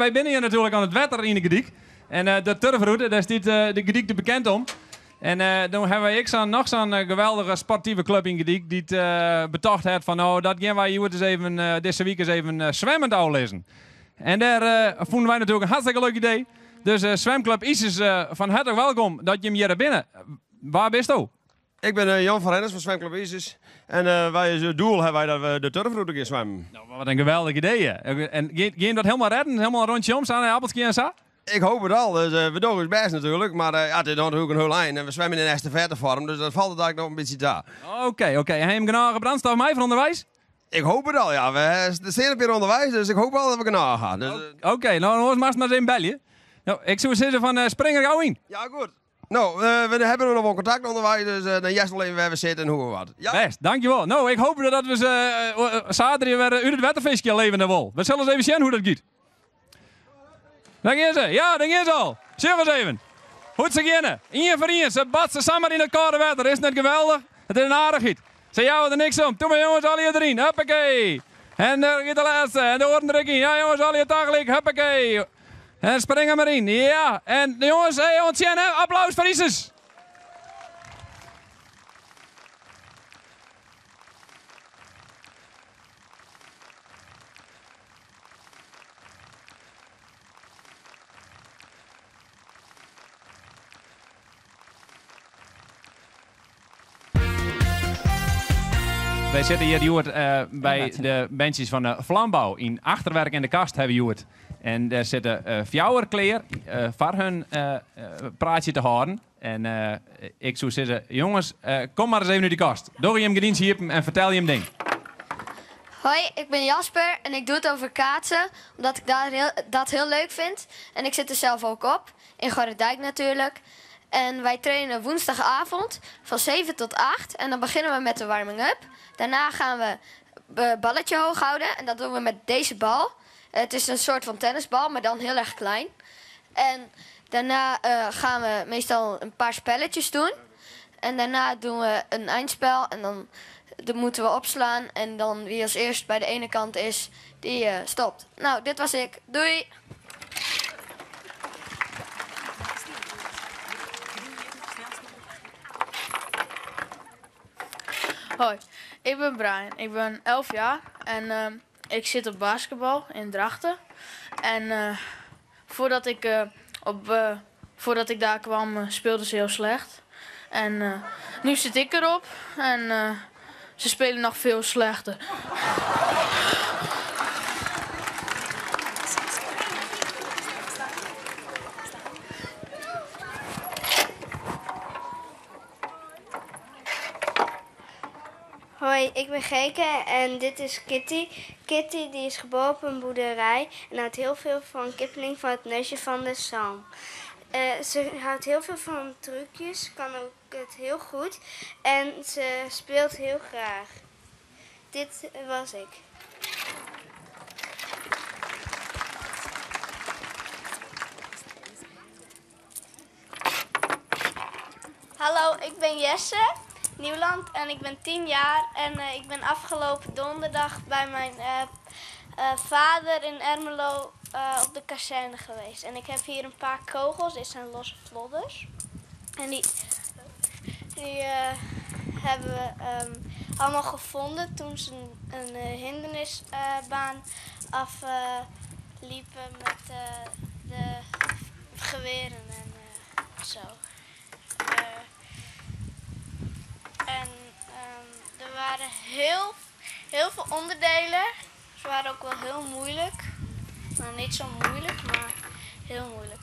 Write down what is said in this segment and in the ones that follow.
Wy binne hjir natuerlik oan it wetter yn de Gerdyk. En de Turfroute, dêr stiet de Gerdyk te bekend om. En dan hawwe wy ek sa'n, noch sa'n geweldige sportive klup yn Gerdyk dy't betocht hat fan no, dat gean wy hjoed ris even, dizze wike ris even swimmend ôflizzen. En dêr fûnen wy natuerlik in hartstikke leuk idee. Dus swimklup Isis, fan herte welkom dat jim hjirre binne. Wa bisto? Ik bin Jan van Rennes fan Swimklup Isis en wy as doel hawwe wy dat we de Turfroute gean swimmen. No, wat in geweldich idee. En gean jim dat helemaal redden? Helemaal in rondje om, sa nei Appelskea en sa? Ik hoop it al, dus we dogge ús bêst natuerlik, mar ja, it is natuerlik in hiel ein en we swimme yn in estafettefoarm, dus dat falt it eigentlik noch in bytsje ta. Oké, oké. En ha jim genôch brandstof mei foar ûnderweis? Ik hoop it al, ja. We stean in pear ûnderweis, dus ik hoop al dat we genôch ha. Dus, Oké, no oars moatst mar ris even belje. No, ik soe sizze fan spring der gau yn. Ja, goed. No, we hawwe noch wol kontakt ûnderweis, dus dan hearst wol even wêr't we sitte en hoe en wat. Ja. Bêst, dankjewol. No, ik hoop dat we se saterdei wer út it wetter fiskje levende wol. We sille ris even sjen hoe't dat giet. Dêr gean se, ja, dêr gean se al. Sjoch ris even hoe't se geane. Ien foar ien, se batse samar yn it kâlde wetter. Is it net geweldich? It is in aardichheid. Se jouwe der niks om. Toe mar jonges, allegear deryn. Huppakee. En dêr giet de lêste. En de oaren der ek yn. Ja jonges, allegear tagelyk. Huppakee. En spring er mar yn. Ja, en de jonges, hey, oant sjen hè. Applaus foar Isis. Wy sitte hjir hjoed by de berntsjes fan de Flambou. Yn Achterwerk en de Kast hawwe we hjoed. En dêr sitte fjouwer klear foar hun praatsje te hâlden. En ik soe sizze, jonges, kom mar ris even út de kast. Doch jim gerdyntsje iepen en fertel jim ding. Hoi, ik ben Jasper en ik doe het over kaatsen, omdat ik daar heel, dat heel leuk vind. En ik zit er zelf ook op, in Gorredijk natuurlijk. En wij trainen woensdagavond van 7 tot 8 en dan beginnen we met de warming-up. Daarna gaan we balletje hoog houden en dat doen we met deze bal. Het is een soort van tennisbal, maar dan heel erg klein. En daarna eh, gaan we meestal een paar spelletjes doen. En daarna doen we een eindspel en dan, dan moeten we opslaan. En dan wie als eerst bij de ene kant is, die eh, stopt. Nou, dit was ik. Doei! Hoi, ik ben Brian. Ik ben 11 jaar en uh, ik zit op basketbal in Drachten. En uh, voordat, ik, uh, op, voordat ik daar kwam, speelden ze heel slecht. En nu zit ik erop en ze spelen nog veel slechter. Hoi, ik ben Geke en dit is Kitty. Kitty die is geboren op een boerderij en houdt heel veel van kippeling van het neusje van de zalm. Uh, ze houdt heel veel van trucjes, kan ook het heel goed en ze speelt heel graag. Dit was ik. Hallo, ik ben Jesse Nieuwland en ik ben 10 jaar en uh, ik ben afgelopen donderdag bij mijn uh, uh, vader in Ermelo op de kazerne geweest. En ik heb hier een paar kogels, dit zijn losse vlodders. En die, die hebben we um, allemaal gevonden toen ze een, een hindernisbaan afliepen met de geweren en zo. En um, er waren heel, heel veel onderdelen. Ze waren ook wel heel moeilijk. Nou, niet zo moeilijk, maar heel moeilijk.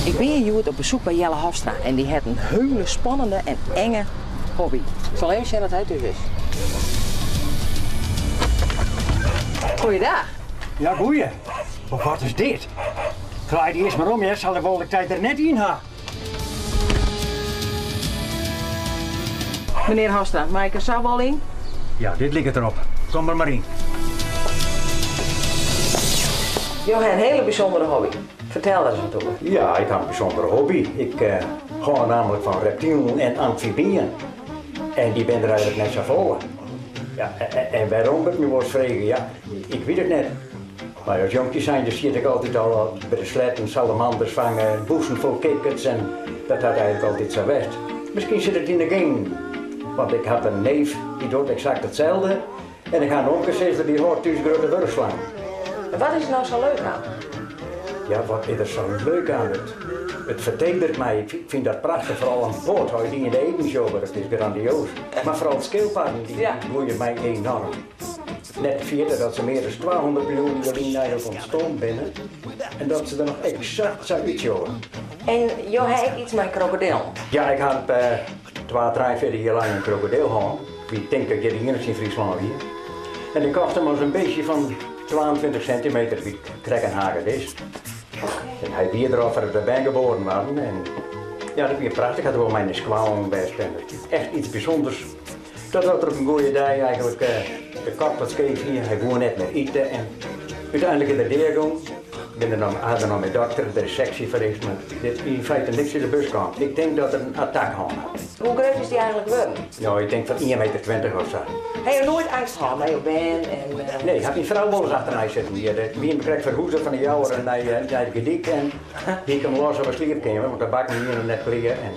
Ik bin hjir hjoed op besoek by Jelle Hofstra en dy hat in hiele spannende en enge hobby. Ik sil even sjen oft hy thús is. Goeiedag. Ja, goeie. Maar wat is dit? Draai dy earst mar om, hear, sal ik wol de tijd der net yn ha. Menear Hofstra, mei ik der sa wol yn? Ja, dit liket derop. Kom der mar yn. Jo ha in hiele bysûndere hobby. Fertel der ris wat oer. Ja, ik ha in bysûndere hobby. Ik hâld nammentlik fan reptilen en amfibyen. En dy binne der eigenlik net safolle. Ja, en wêrom wurdt my wolris frege. Ja, ik wit it net. Mar as jonkje zijnde siet ik altyd al by de sletten, salamanders fange, bûsen fol kikkerts en dat hat eigenlik altyd sa west. Miskien sit it yn de genen, want ik hat in neef dy docht eksakt itselde en ik ha in omkesizzer dy hâldt thús grutte wurchslangen. En wat is der no sa leuk aan? Ja, wat is der sa leuk aan? It fertederet my, ik fyn dat prachtich, foaral in poat, as je dy yn de eagen sjogge, dat is grandioas. Mar foaral skilpadden, dy boeie my enoarm. Net te ferjitten dat se mear as 200 miljoen jier lyn eigenlik ûntstien binne en dat se der noch eksakt sa útsjogge. En jo ha ek iets mei krokodillen? Ja, ik ha twa, 43 jier lang in krokodil hân. Ik tink dat ik hjir de iennichste yn Fryslân wie. En ik kocht him as in beestje fan 22 sintimeter, wie krekt in hagedis. En hy wie der al foardat de bern geboren waarden. En ja, dat wie prachtich. Ik ha der wol mei nei skoallen west en echt iets bysûnders. Totdat er op in goede dei eigenlik de kop wat skeef hie. Hy woe net mear ite en úteinlik is er deagong. Bin der noch, ha der noch mei dokter, der is seksje ferricht, mar dit yn feite niks út de bus kaam. Ik tink dat er in attack hân hat. Hoe grut is dy eigenlik wurden? No, ik tink fan ien meter 20 of sa. Ha jo noait eangst hân mei jo bern en. Nee, hat myn frou wolris achternei sitten. Wy wiene krekt ferhûze fan de Jouwer nei de Gerdyk en hie ik him los op 'e sliepkeamer, want de bakken wiene net klear en.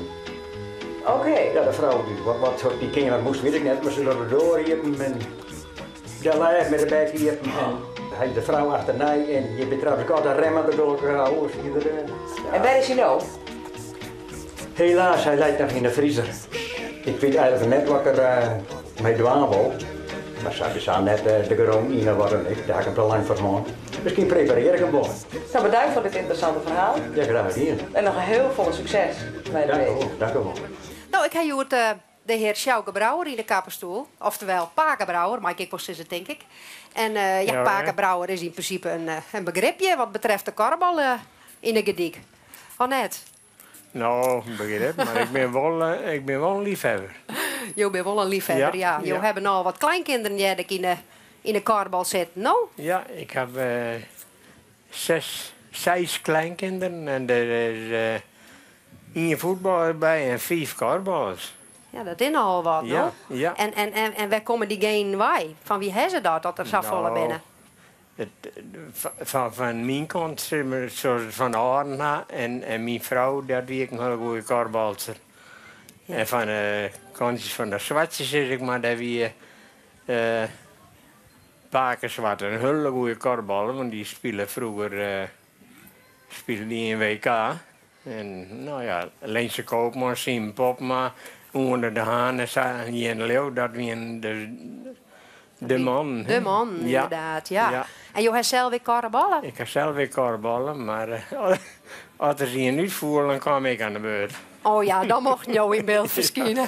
Oké. Ja, de frou, dy, wat, wat se op dy keamer moast, wit ik net, mar se docht de doar iepen en de lêch mei de bek iepen en hy de frou achternei en je betrapt ik altyd remmen der gelokkich al, oars hie er, ja. En wêr is hy no? Helaas, hy leit noch yn de friezer. Ik wit eigenlik net wat ik der mei dwaan wol, mar sawiesa net de grûn yn of wat dan ek, dêr ha ik him te lang foar hân. Miskien preparear ik him wol. No, bedankt foar dit ynteressante ferhaal. Ja, graach dien. En noch hiel folle sukses mei de Dank u race. wol, dank u wol. No, ik ha hjoed de hear Sjouke Brouwer yn de kappestoel. Oftewel Pake Brouwer, mei ik ek wol sizze, tink ik. En ja, Ja, Pake hè? Brouwer is yn prinsipe in, in begripje wat betreft de kuorbal yn de Gerdyk. Of net? No, in begrip, mar ik bin wol, ik bin wol in liefhebber. Jo binne wol in liefhebber, ja. Jo hawwe no al wat kleinkinderen, hearde ik, yn de, yn de kuorbal sitten, no? Ja, ik haw ses, seis kleinkinderen en der is ien fuotballer by en fiif kuorballers. Ja, dat is nochal wat, no? Ja, ja. En, en, en, en wêr komme dy genen wei? Fan wie ha se dat, dat der safolle No, binne? it, fan, fan myn kant, sis mar, sa't it fan de âlden ha. En, en myn frou, dat wie ek in hiele goede kuorbalster. En fan de kantjes fan de Swartsjes, sis ik mar, dêr wie Pake Swart in hiele goede kuorballer, want dy spile froeger spile dy yn WK. En no ja, Linse Koopman, Simon Popma, Oene de Haan en sa, en Jeen de Leeuw, dat wienen de, de mannen. De mannen, Ja. ynderdaad, ja. Ja. En jo ha sels ek kuorballe? Ik ha sels ek kuorballe, mar as der ien útfoel, dan kaam ik oan de beurt. Oh ja, dan mochten jo yn byld ferskine.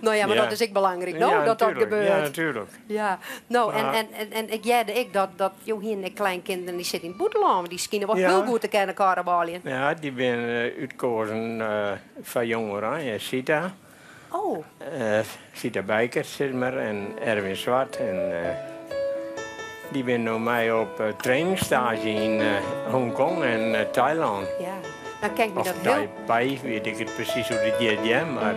No ja, mar Ja. dat is ek belangryk, no, Ja, dat dat natuerlik. gebeurt. Ja, natuerlik. Ja, no, en, Maar- en, en, en ik hearde ek dat, dat jo hienen ek kleinkinderen dy sitte yn it bûtenlân, want dy skine wol Ja. hiel goed te kinne kuorbaljen. Ja, dy binne útkoazen foar Jong Oranje, Sita. Oh. Sita Bijker, sis mar, en Erwin Zwart. En dy binne no mei op trainingsstaazje yn Hongkong en Thailand. Ja, dan kin ik my Of dat hiel... Taipei, wit ik it presys hoe't it hjit, ja, mar...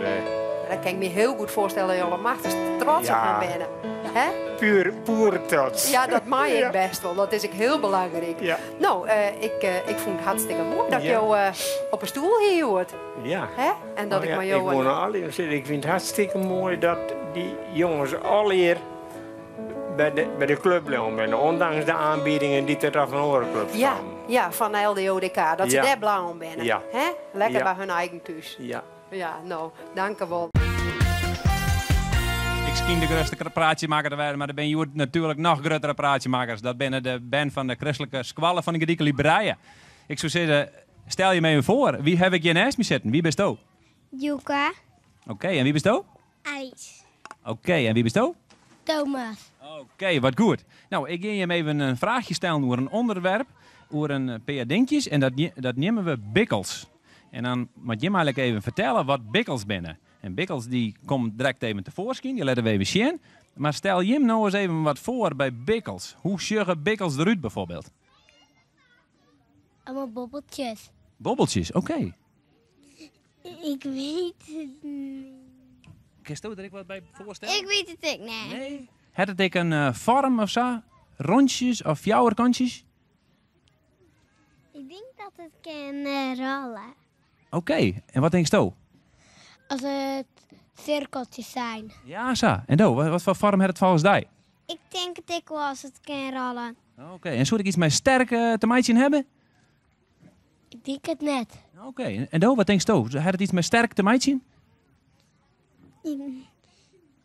Dan kin ik my hiel goed foarstelle dat jo machtich trots op Ja. him binne. Hè? Puer, poere trots. Ja, dat mei ik Ja. bêst wol. Dat is ek hiel belangryk. Ja. No, ik, ik fûn it hartstikke moai dat Ja. jo op 'e stoel hier hjoed. Ja. Hè? En dat Oh ik ja, mei ik jo... wol noch altyd sizze, ik fyn it hartstikke moai dat dy jonges allegear by de, by de klup bleaun binne, ûndanks de oanbiedingen dy't der fan oare klups Ja, kamen. ja, fan de LDODK. Dat se Ja. dêr bleaun binne. Ja. Hè? Lekker Ja. by hun eigen thús. Ja. Ja, no, dankewol. Ik skyn de grutste praatsjemakker te wêzen, mar der binne hjoed natuerlik noch gruttere praatsjemakkers. Dat binne de bern fan de kristlike skoalle fan de Gerdyker Librije. Ik soe sizze, stel jim even foar. Wie haw ik hjir neist my sitten? Wie bisto? Juka. Oké, en wie bisto? Alice. Oké, en wie bisto? Thomas. Oké, wat goed. No, ik gean jim even in fraachje stellen oer in ûnderwerp, oer in pear dinkjes. En dat, dat neame we bikkels. En dan moatte jim eigenlik even fertelle wat bikkels binne. En Bikkels die komt direkt even tefoarskyn, dy litte we even sjen. Mar stel jim no ris even wat foar by Bikkels. Hoe sjogge Bikkels derút bijvoorbeeld? Allemaal bobbeltjes. Bobbeltjes, oké. Ik weet het niet. Kinsto der ek wat by foarstelle? Ik weet it ek net. Nee. Hat it ek in eh, foarm of sa? Rondjes of fjouwerkantjes? Ik denk dat it kin eh, rolle. Oké, en wat tinksto? As it sirkeltsjes zijn. Ja, sa. En do, wat foar foarm hat it folgens dy? Ik tink it ek wol as it kin rolle. Oké, en soe it ek iets mei sterk eh, te meitsjen hawwe? Ik tink it net. Oké, en do, wat tinksto? Hat it iets mei sterk te meitsjen?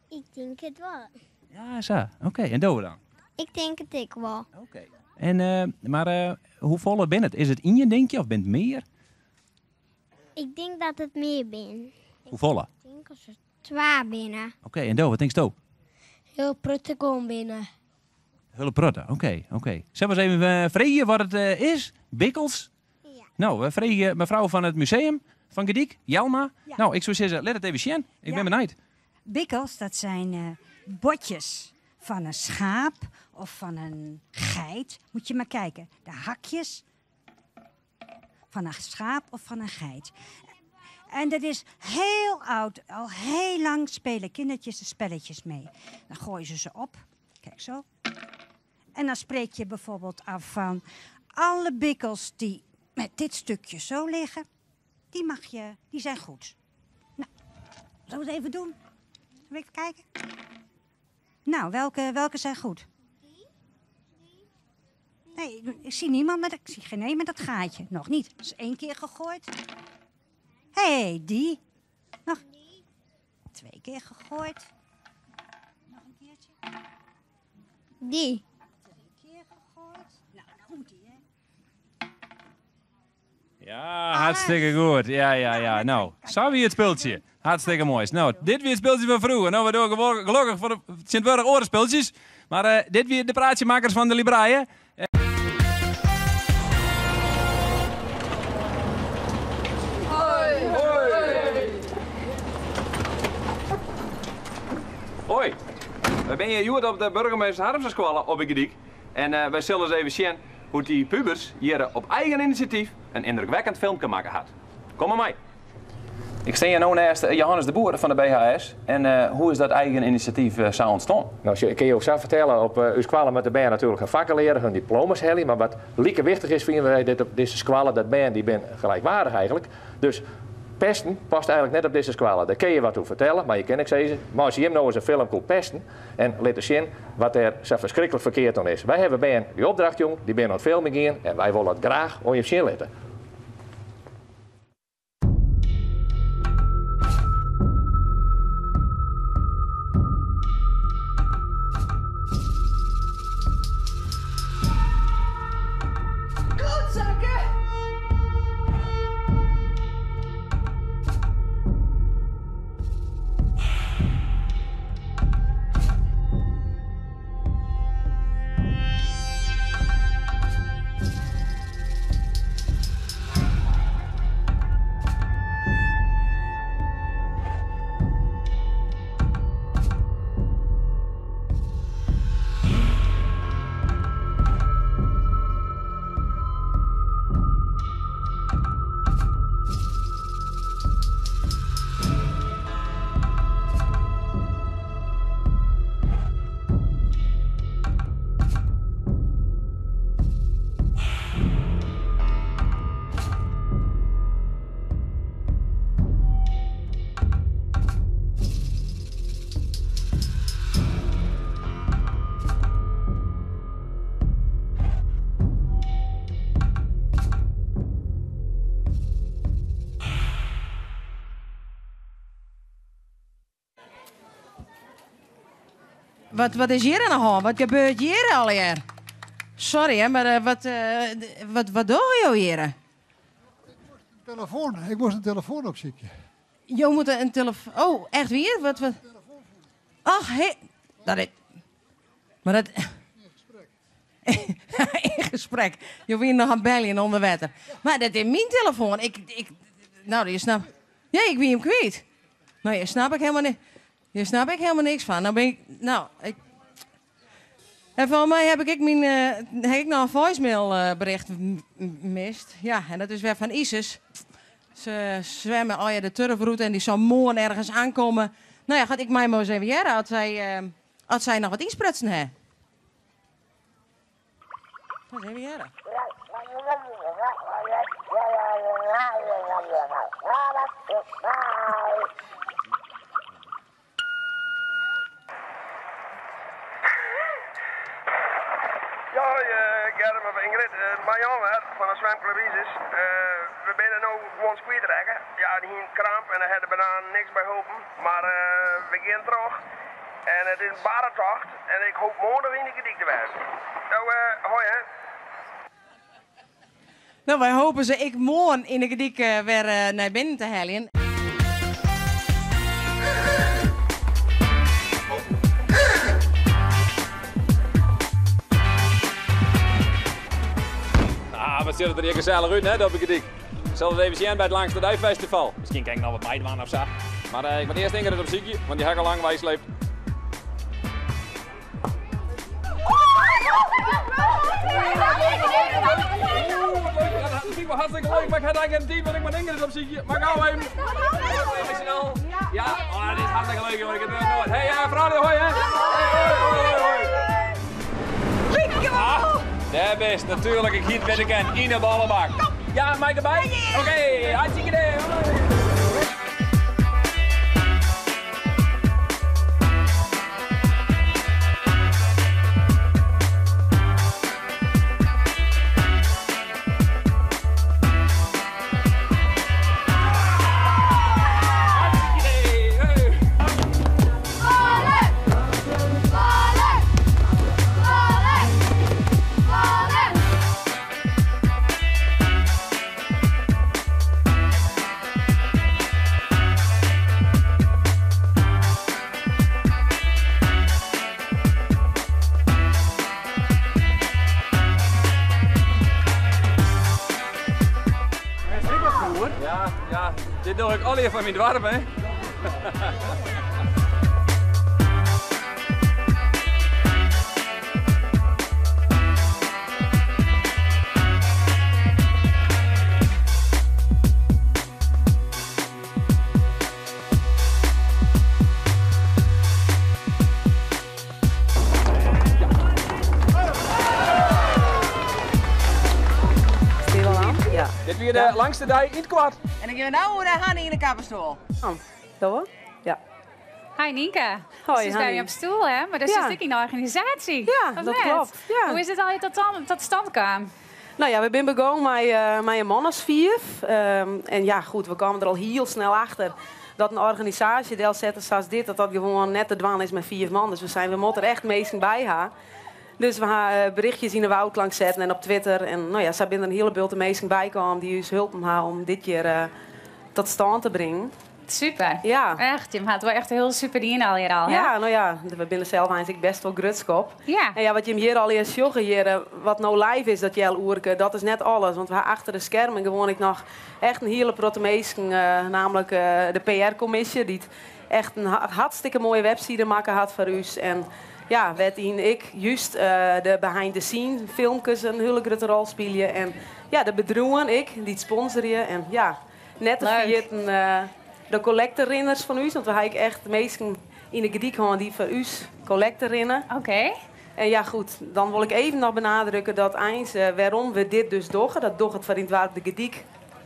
Ik tink it wol. Ja, sa. Oké, en do dan? Ik tink it ek wol. Oké. En, eh, mar eh, hoefolle binne it? Is it ien dinkje of binne it mear? Ik tink dat it mear binne. Hoefolle? Ik tink as it twa binne. Oké, en do, wat tinksto? Hiel protte guon binne. Hiele protte, oké, oké. Sille we ris even eh, freegje wat it eh, is? Bikkels? Ja. No, we freegje mefrou fan it museum fan Gordyk, Jelma. Ja. No, ik soe sizze, lit it even sjen. Ik Ja. bin benijd. Bikkels, dat zijn eh, botjes van een schaap of van een geit. Moet je maar kijken. De hakjes van een schaap of van een geit. En dat is heel oud. Al heel lang spelen kindertjes de spelletjes mee. Dan gooien ze ze op. Kijk zo. En dan spreek je bijvoorbeeld af van alle bikkels die met dit stukje zo liggen, die mag je, die zijn goed. Nou, zullen we het even doen? Zullen we even kijken? Nou, welke, welke zijn goed? Nee, ik zie niemand met, ik zie geen een met dat gaatje. Nog niet. Dat is één keer gegooid. Hé, hey, die. Nog. Twee keer gegooid. Nog een keertje. Die. Drie keer gegooid. Nou, nou moet die, hè. Ja, hartstikke goed. Ja, ja, ja. Nou, zo wie it spultsje. Hartstikke moai. No, dit wie it spultsje fan froeger. No, we dogge gelokkich foar de tsjintwurdich oare spultsjes. Mar eh, dit wie de praatsjemakkers fan de Librije. Hoi, wy binne hjir hjoed op de Burgemeester Harmsenskoalle op 'e Gordyk. En eh, wy sille ris even sjen hoe't dy pubers hjir op eigen inisjatyf in yndrukwekkend filmke makke hat. Kom mar mei. Ik stean hjir no neist Johannes de Boer fan de BHS. En eh, hoe is dat eigen inisjatyf eh, sa ûntstien? No, ik kin jo sa fertelle, op uh, ús skoalle moatte de bern natuerlik har fakken leare, hun diploma's helje. Mar wat like wichtich is, fine wy dit op dizze skoalle, dat bern dy binne gelijkwaardig eigentlik. Dus pesten past eigentlik net op dizze skoalle. Dêr kinne je wat oer fertelle, mar je kinne ek sizze, meitsje jim no ris in filmke oer pesten en litte sjen wat dêr sa ferskriklik ferkeard oan is. Wy hawwe bern dy opdracht jûn, dy binne oan it filmjen gien en wy wolle it graach oan jim sjen litte. Klootzakken! Wat, wat is hjir oan de hân? Wat gebeurt hjir allegear? Sorry, hè, mar eh, wat, eh, wat, wat dogge jo hjir? Telefoan. Ik moast in telefoan opsykje. Jo moatte in telefoan. Oh, echt wier? Wat, wat? Ach, he. Dat is. Mar dat. In gesprek. Jo wiene noch oan it beljen ûnder wetter. Mar dat is myn telefoan. Ik, ik, no, dy snapt. Ja, ik wie him kwyt. Nou, hjir snap ik helemaal ni-, hjir snap ik helemaal niks fan. Nou bin ik, nou, ik. En volgens mij heb ik ek myn, heb ik noch in voicemail bericht mist. Ja, en dat is wer fan Isis. Se swimme al ja de turfroute en dy sil moarn ergens oankomme. Nou ja, gaat ik my mar ris even hearre as sy, as sy noch wat ynsprutsen ha. Ris even hearre. Ja, hoi Germ of Ingrid, Marjan wer fan de Zwemclub Isis. We binne no guon kwytrekke. Ja, dy hiene kramp en dêr hat de banaan niks by holpen. Mar we gean troch en it is in barre tocht en ik hoop moarn noch yn de Gerdyk te wêzen. No, hoi hè. No, wy hopen se ek moarn yn de Gerdyk wer nei binnen te heljen. Ah, wat sjocht it der hjir gesellich út, net, op de Gerdyk. Ik sil it even sjen by it Langste Dei Festival. Miskien kin ik noch wat meidwaan of sa. Mar ik moat earst Ingrid opsykje, want dy ha ik al lang weisleept. Ja, dat vind ik wel hartstikke leuk, maar ik had eigenlijk geen tijd, want ik moet Ingrid opsykje. Maar gau even. Even snel. Ja, oh, dat is hartstikke leuk, want ik heb het nooit. Hey, froulju, hoi, hè. Hey, hoi, hoi, hoi. Ah, dêr bist natuerlik, ik hie it witte kind, yn 'e ballebak. Ja, mei ik derby? Oké, hartstikke idee. Ja, ja, dit doch ik allegear foar myn doarp, hè. Ja. Dit wie de langste dei yn it koart. En dan gean we no oer nei Hanny yn de kapperstoel. Oh, dat wol? Ja. Hi Nienke. Hoi, Ze staan je op stoel, hè? Maar dat is Ja. een stukje in de organisatie. Ja, Of dat net? klopt. Ja. Hoe is it al tot stand kwam? Nou ja, we zijn begonnen met een man als 4. En ja, goed, we kwamen er al heel snel achter dat een organisatie del zetten zoals dit, dat dat gewoon net te dwan is met 4 man. Dus we moeten er echt meesten bij haar. Dus we gaan berichtjes in de Woudklank zetten en op Twitter. En nou ja, ze hebben er een hele bult meesten bij kwamen die ons hulp hebben om dit jaar tot stand te brengen. Super. Ja. Echt, je had wel echt heel super dien al hier al, hè? Ja, nou ja, we binnen zelf eigenlijk best wel grutskop. Ja. En ja, wat je hem hier al eerst joggen hier, wat nou live is, dat Jel Oerke, dat is net alles. Want we hebben achter de schermen gewoon ik nog echt een hele protte meesten, namelijk de P R-commissie, die het echt een hartstikke mooie website maken had voor u. En ja, werd in ik juist de behind the scene filmpjes een hele grote rol spelen. En ja, de bedroeien ik, die het sponsoren. En ja, net te Leuk. vergeten de collectorinners van u, want we hebben echt de meesten in de Gerdyk gehad die voor u collectorinnen. Oké. En ja, goed, dan wil ik even nog benadrukken dat eens waarom we dit dus doen, dat doch het voor in het de Gerdyk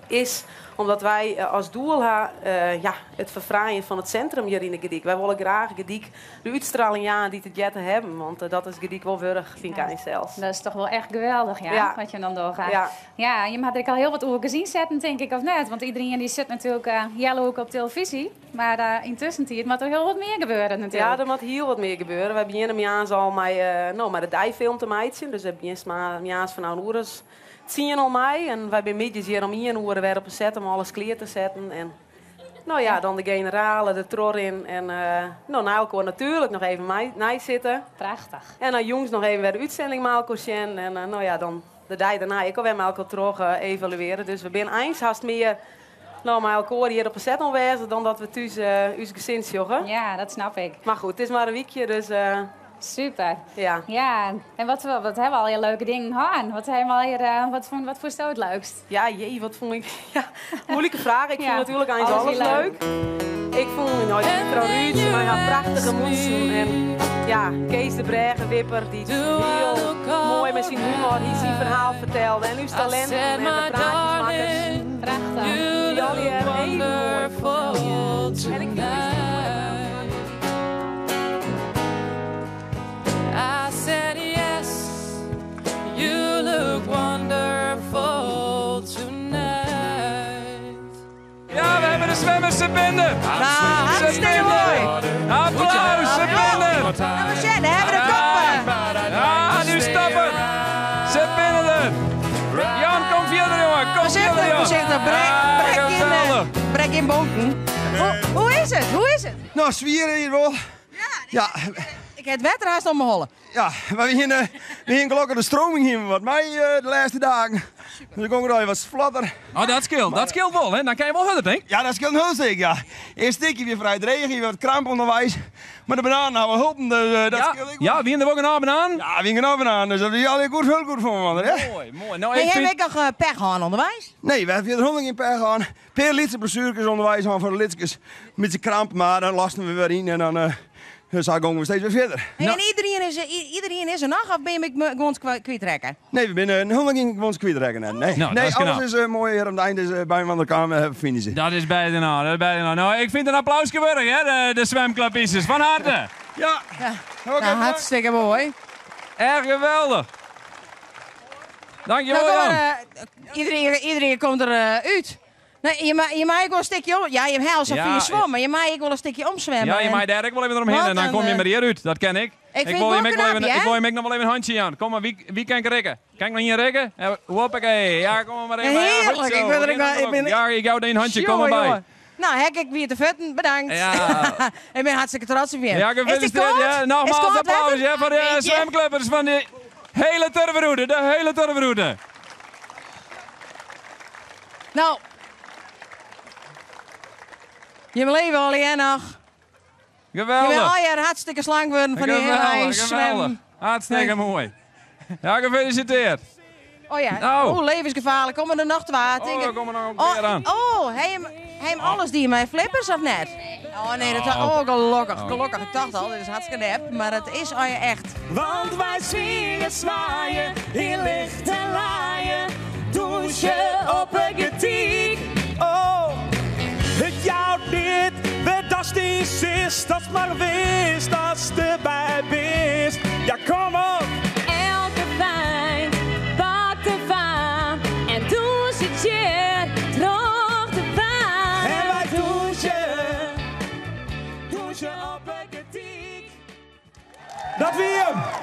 is omdat wij als doel hebben ja, het verfraaien van het centrum hier in de Gerdyk. Wij willen graag Gerdyk de uitstraling ja, die te jetten hebben, want dat is Gerdyk wel wurg, vind ik eigenlijk zelfs. Dat is toch wel echt geweldig, ja, Ja. wat je dan doorgaat. Ja. Ja, je mag er al heel wat oor gezien zetten, denk ik, of net? Want iedereen die zit natuurlijk Jelle ook op televisie. Maar intussen het moet er heel wat meer gebeuren natuurlijk. Ja, er moet heel wat meer gebeuren. We beginnen met al met nou, met de dijfilm te maken. Dus we beginnen maar met van oude oerders. Zien al mij en wij zijn middags hier om 1 uur weer op een set om alles klaar te zetten. En nou ja, dan de generalen, de tror in en nou, na elkaar natuurlijk nog even mij zitten. Prachtig. En dan jongens nog even weer de uitzending met elkaar zien. En nou ja, dan de dag daarna ik alweer met elkaar terug evalueren. Dus we zijn eens haast meer no, mei elkoar hjir op 'e set oanwêzich dan dat we thús ús gesin sjogge. Ja, dat snap ik. Mar goed, it is mar in wykje, dus. Super. Ja. Ja, en wat, wat ha we allegear leuke dingen hân? Wat ha we allegear, wat fûn, wat fûnsto it leukst? Ja, jee, wat fûn ik? Ja, moeilike fraach. Ik fûn Ja, natuerlik eins alles alles wie leuk. leuk. Ik fûn no, juffrou Ruud mei har prachtige mûtsen en ja, Kees de brêgewipper dy't hiel moai mei syn humor hy syn ferhaal fertelde en ús talinten en de praatjesmakkers. Prachtich. Die allegear even moai fansels. En ik fyn it I said yes, you look wonderful tonight. Ja, we hebben de zwemmers, ze binnen. Nou, hartstikke mooi. Applaus, ze binnen. Nou, we zijn, daar hebben we de koppen. Ja, nu stappen. Ze binnen er. Jan, kom verder, jongen. Kom Voorzichtig, verder, Jan. voorzichtig. Brek, Ja, brek in, geweldig. brek in bonken. Hoe is het? Hoe is het? Nou, zwieren hier wel. Ja. Ik heb het wetter haast om me hollen. Ja, maar we gingen gelukkig de stroming hier wat mij de laatste dagen. Dus ik kon er al wat vlotter. Oh, dat scheelt. Dat scheelt wel, hè? Dan kan je wel harder, denk ik. Ja, dat scheelt heel zeker, ja. Eerst stukje weer vrij dreig, hier wat kramp onderwijs. Maar de bananen houden hulp, dus dat Ja, scheelt ik ja, wie er ook een banaan? Ja, wie een banaan, dus dat is al goed, heel goed voor me, hè? Mooi, mooi. Nou, Hey, ik heb vind... ik nog pech gehad onderwijs? Nee, we hebben hier geen pech gehad. Per litse blessures onderwijs gaan voor de litskes. Met zijn kramp, maar dan lasten we weer in en dan dus dan gaan we steeds weer verder. Hey, En iedereen is er nog of ben je me gewoon kwijtrekken? Nee, we zijn helemaal geen gewoon kwijtrekken. Nee, Nou, dat nee is knap. alles is mooi hier aan het eind. Is, bij van de kamer finishen. Dat is bijna, dat is bijna. Nou, ik vind een applaus geworden, hè, de zwemclubistes. Van harte. Ja. Ja. Nou, hartstikke mooi. Erg geweldig. Dankjewel, Nou, kom Jan. maar, iedereen komt er uit. Nee, je mag ook wel een stukje om. Ja, je hebt al zo Ja, vier zwommen. Je mag ook wel een stukje omzwemmen. Ja, je En- mag daar ook wel even eromheen Wat en dan een, kom je maar hier uit. Dat ken ik. Ik vind wil het je wel ook wel knap, even, hè? ik wil je ook nog wel even een handje aan. Kom maar, wie kan ik rekken? Kan ik nog hier rekken? Ja, hoppakee. Ja, kom maar even. Ja, goed Heerlijk, zo. ik ben er ook wel- ik ben- Ja, ik hou een handje, kom maar Jongen, bij. jongen. Nou, hek ik weer te vutten, bedankt. Ja. Ik ben hartstikke trots op je. Ja, Is die gefeliciteerd. koud? Ja. Is Nogmaals koud applaus wetter? hè, voor de Beetje. zwemclubbers van de hele Turfroute. De hele Turfroute. Nou. Je leven al hier nog. Je Geweldig. bent al jaar hartstikke slank worden van die Geweldig, hele geweldig. zwem. Hartstikke mooi. Ja, gefeliciteerd. Oh ja, Nou. oh, levensgevaarlijk. Kom er nog te water. Oh, Ik- kom er nog een oh, keer aan. Oh, hij hem, hij hem alles die mijn flippers of net? Oh nee, dat Oh. oh, gelukkig, gelukkig. Ik dacht al, dit is hartstikke nep, maar het is al je echt. Want wij zwieren zwaaien in licht en laaien. Douchen op een getiek. Oh, het jou dit, dat is die zus, dat maar wist, dat ze erbij bist. Ja, kom op. Elke pijn pakt de vaan en douche het je droog de baan. En wij douchen, douchen op een getiek. Dat wie hem.